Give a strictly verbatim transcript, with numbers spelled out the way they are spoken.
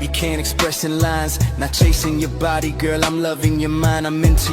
You can't express in lines, not chasing your body, girl, I'm loving your mind, I'm into